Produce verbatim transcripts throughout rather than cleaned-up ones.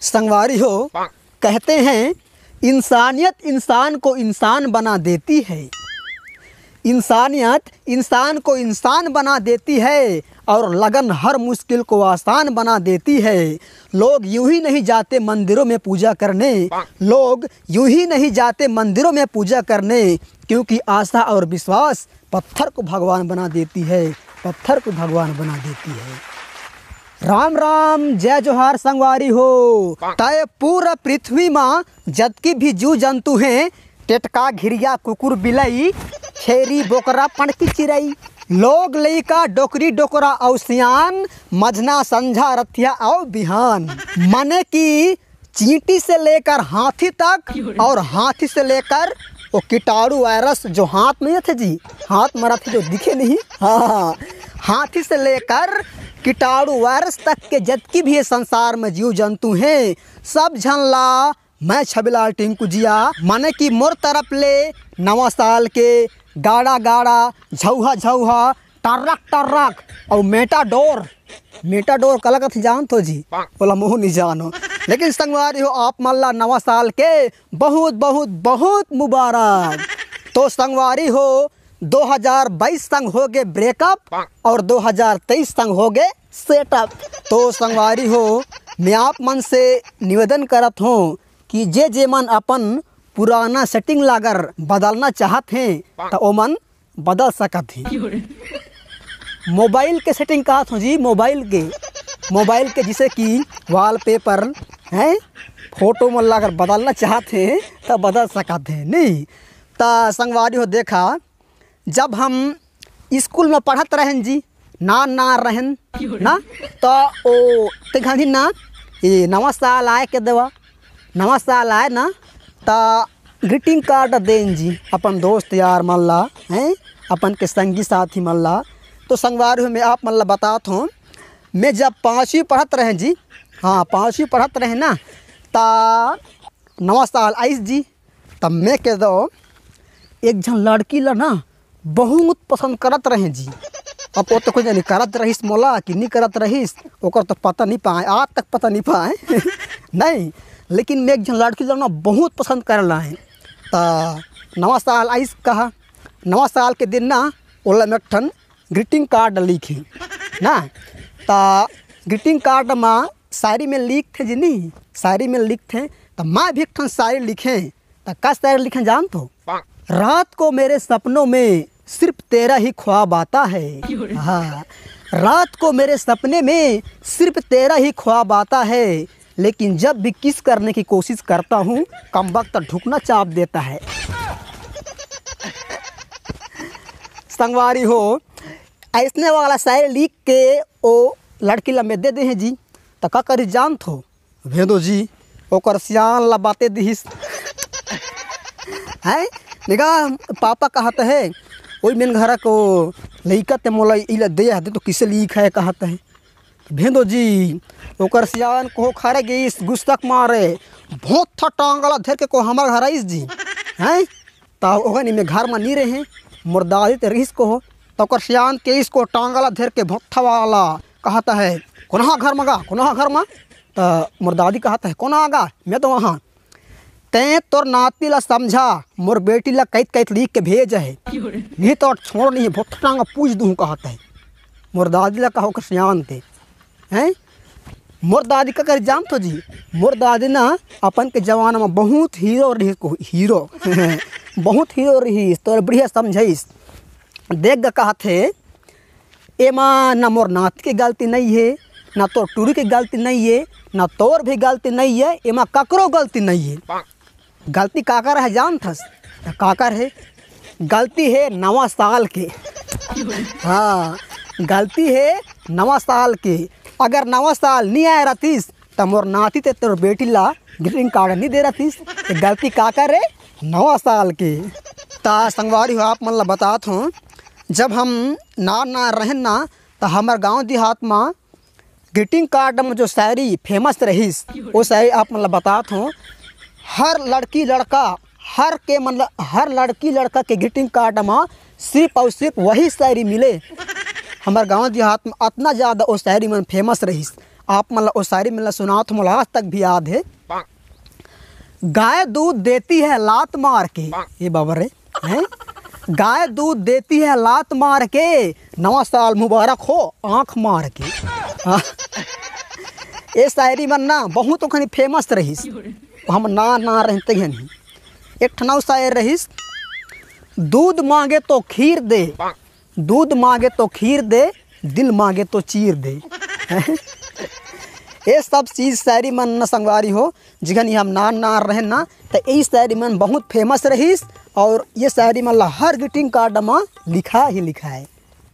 संगवारी हो, कहते हैं, इंसानियत इंसान को इंसान बना देती है। इंसानियत इंसान को इंसान बना देती है और लगन हर मुश्किल को आसान बना देती है। लोग यूं ही नहीं जाते मंदिरों में पूजा करने, लोग यूं ही नहीं जाते मंदिरों में पूजा करने, क्योंकि आस्था और विश्वास पत्थर को भगवान बना देती है, पत्थर को भगवान बना देती है। राम राम, जय जोहार संगवारी हो। तय पूरा पृथ्वी मा जतकी भी जीव जंतु हैं, टेटका, घिरिया, कुकुर, बिलई, छेरी, बोकरा, पणकी, चिरई, लोग, लइका, डोकरी, डोकरा अउ सियान, मझना, संझा, रथिया अउ बिहान, मने कि चींटी से लेकर हाथी तक और हाथी से लेकर वो कीटाणु वायरस जो हाथ में थे जी, हाथ मरा थे जो दिखे नहीं, हाँ, हाथी से लेकर कीटाणु वायरस तक के जतकी भी ये संसार में जीव जंतु हैं, सब झन ला मैं छबिलाल टिंकू जिया, माने कि मोर तरफ ले नवा साल के गाड़ा गाड़ा, झौहा झौहा, टर्रक टर्रक अउ मेटाडोर। मेटाडोर काला कथे जानत हो जी? ओला महू नहीं जानो। लेकिन संगवारी हो, आप मन ला नवा साल के बहुत बहुत बहुत मुबारक। तो संगवारी हो, दो हज़ार बाईस संग हो गए ब्रेकअप और दो हज़ार तेईस संग हो गए सेटअप। तो संगवारी हो, मैं आप मन से निवेदन करत हूँ कि जे जे मन अपन पुराना सेटिंग ला अगर बदलना चाहत हैं, त ओमन बदल सकत हैं। मोबाइल के सेटिंग कहत हूँ जी, मोबाइल के, मोबाइल के, जैसे कि वॉलपेपर हैं, फोटो मन ला अगर बदलना चाहत हैं, त बदल सकत हैं, नहीं? त संगवारी हो, देखा, जब हम स्कूल में पढ़त रहेन जी, नान नान रहेन ना, त ओ ते घनी ना, ये नवा साल आए के देवा, नवा साल आए ना, त ग्रीटिंग कार्ड देन जी अपन दोस्त यार मन ला, हैं, अपन के संगी साथी मन ला। तो संगवारी हो, मैं आप मन ला बतात हूँ, मैं जब पाँचवीं पढ़त रहें जी, हाँ, पाँचवीं पढ़त रहें ना, त नवा साल आइस जी, तब मैं कह दो, एक झन लड़की ला ना बहुत पसंद करत रहें जी। अब वो तो कोई जानी करत रहिस मोला कि नहीं करत रहिस, ओकर तो पता नहीं पाए, आज तक पता नहीं पाए। नहीं, लेकिन मैं एक झन लड़की ला ना बहुत पसंद कर लाए। त नवा साल आइस कहा, नवा साल के दिन ना ओला मैं एक ठन ग्रीटिंग कार्ड लिखे ना, त ग्रीटिंग कार्ड मा शायरी में लिखथे जी, नहीं, शायरी में लिखथे, त मैं भी एक ठन शायरी लिखे। त का शायरी लिखे जानत हो? रात को मेरे सपनों में सिर्फ तेरा ही ख्वाब आता है। हाँ, रात को मेरे सपने में सिर्फ तेरा ही ख्वाब आता है, लेकिन जब भी किस करने की कोशिश करता हूँ, कमबख्त ढुकना चाप देता है। संगवारी हो, ऐसने वाला शायरी लिख के ओ लड़की ला मैं दे दे हैं जी, त का करी जानत हो? भेदो जी, ओकर सियान ला बाते दिहिस। हैं? निगा, पापा कहत हे, ओई मेन घर को लइका ते मोला इला दे हदे तो किसे लिख है कहत हे। भेदो जी, ओकर सियान को खरे गइस गुस्सा के मारे, भोथा टांगला धर के को हमर घर आइस जी। हैं? त ओहनी में घर म नी रहे, मोर दादी ते रहिस को हो, त ओकर सियान के इसको टांगला धर के भोथा वाला कहत हे, "कोनहा घर म गा, कोनहा घर म?" त मोर दादी कहत हे, "कोन आ गा, मैं तो वहाँ।" "तैं तोर नाती ला समझा, मोर बेटी ला कैत कैत लिख के भेज हे, नहीं तो छोड़ नहीं, भोथा टांगा पूछ दूँ," कहत हे। मोर दादी ला कहो के सियान ते, हैं? मोर दादी का कर जानत हो जी? मोर दादी ना अपन के जमाना में बहुत हीरो रहिस को, हीरो। बहुत हीरो रहिस, तोर बढ़िया समझाइस। देख ग कहत हे, एमा ना मोर नाती के गलती नहीं है, ना तोर टूरी के गलती नहीं है, ना तोर भी गलती नहीं है, एमा ककरो गलती नहीं है। गलती काकर हे जानथस? त काकर हे? गलती हे नवा साल के। हाँ, गलती हे नवा साल के। अगर नवा साल नी आए रहतिस, त मोर नाती ते तोर बेटी ला ग्रीटिंग कार्ड नी दे रहतिस। त गलती काकर हे? नवा साल के। त संगवारी हो, आप मन ला बतात हों, जब हम नान नान रहेन ना, त हमर गांव देहात म ग्रीटिंग कार्ड म जो शायरी फेमस रहिस, वो शायरी आप मन ला बतात हों। हर लड़की लड़का, हर के मतलब हर लड़की लड़का के ग्रीटिंग कार्ड म सिर्फ अउ सिर्फ वही शायरी मिले। हमर गांव देहात म अतना ज़्यादा वो शायरी मन फेमस रहिस। आप मन ला ओ शायरी मन ला सुनात हो, मोला आज तक भी याद हे। गाय दूध देती है लात मार के, ये बाबा रे, हैं? गाय दूध देती है लात मार के, नवा साल मुबारक हो आँख मार के। हाँ। ये शायरी मन ना बहुत ओखनी फेमस रहिस, हम ना ना रहते घनी। एक ठन अउ शायर रहिस, दूध मांगे तो खीर दे, दूध मांगे तो खीर दे, दिल मांगे तो चीर दे। ये सब चीज शायरी मन न संगवारी हो, जिखन हम नान नान रहे ना, त यही शायरी मन बहुत फेमस रहिस और ये शायरी मन ला हर ग्रीटिंग कार्ड म लिखा ही लिखा है।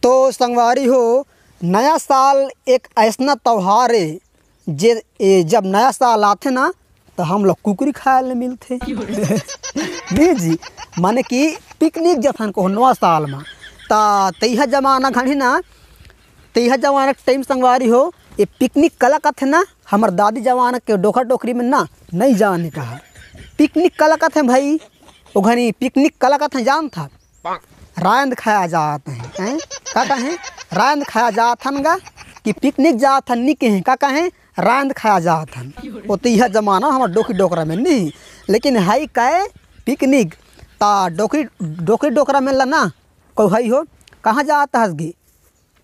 तो संगवारी हो, नया साल एक ऐसना त्योहार है जे ए, जब नया साल आथे ना, तो हम लोग कुकरी खाए ले मिलथे। नहीं जी, माने कि पिकनिक जथन को नवा साल में, ता तैहा जमाना घनी ना, तैहा जमाना के टाइम संगवारी हो, ये पिकनिक कला कथे ना, हमर दादी जमाना के डोखा डोकरी में ना, नहीं जाने कहा पिकनिक कला कथे भाई। ओ घनी पिकनिक कला कथे जान था, रांध खाया जात है, हैं? का कहे? रांध खाया जात हन गा कि पिकनिक जात हन, नी कहे, का कहे? रांध खाया जात हन। ओ तो यह जमाना हमर डोकी डोकरा में नहीं, लेकिन हई कहे पिकनिक, ता डोकी, डोकी डोकरा में ला ना, कहू हई हो, कहाँ जात हस गे?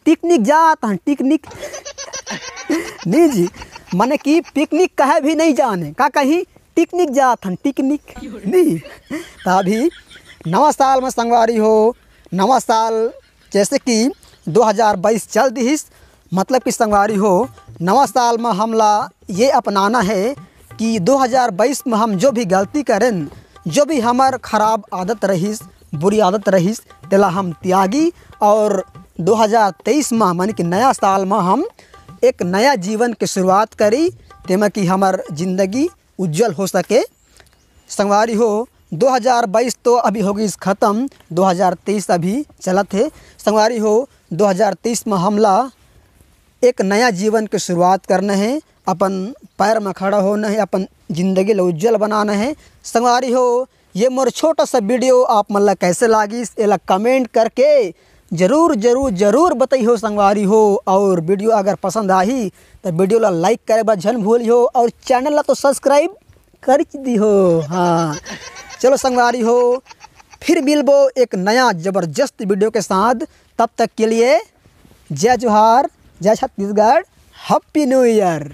पिकनिक जात हन, पिकनिक। नहीं जी, माने कि पिकनिक कहे भी नहीं जाने, का कही? पिकनिक जात हन, पिकनिक। नहीं, तो अभी नवा साल में संगवारी हो, नवा साल जैसे कि दो हज़ार बाईस चल दिहिस, मतलब कि संगवारी हो, नवा साल में हमला ये अपनाना है कि दो हज़ार बाईस में हम जो भी गलती करें, जो भी हमर खराब आदत रहिस, बुरी आदत रहिस, तेला हम त्यागी और दो हज़ार तेईस में, माने कि नया साल में हम एक नया जीवन के शुरुआत करी, तेमा कि हमर जिंदगी उज्जवल हो सके। संगवारी हो, दो हज़ार बाईस तो अभी हो गई ख़त्म, दो हज़ार तेईस अभी चलत है। संगवारी हो, दो हज़ार तेईस में हमला एक नया जीवन के शुरुआत करना है, अपन पैर में खड़ा होना है, अपन जिंदगी ला उज्जवल बनाना है। संगवारी हो, ये मोर छोटा सा वीडियो आप मन ला कैसे लागिस, एला कमेंट करके जरूर जरूर जरूर बताई हो संगवारी हो। और वीडियो अगर पसंद आही तो वीडियो ला लाइक करे बर झन भूल हो और चैनल ला तो सब्सक्राइब कर दी हो। हाँ, चलो संगवारी हो, फिर मिलबो एक नया जबरदस्त वीडियो के साथ। तब तक के लिए जय जोहार, जय छत्तीसगढ़, हैप्पी न्यू ईयर।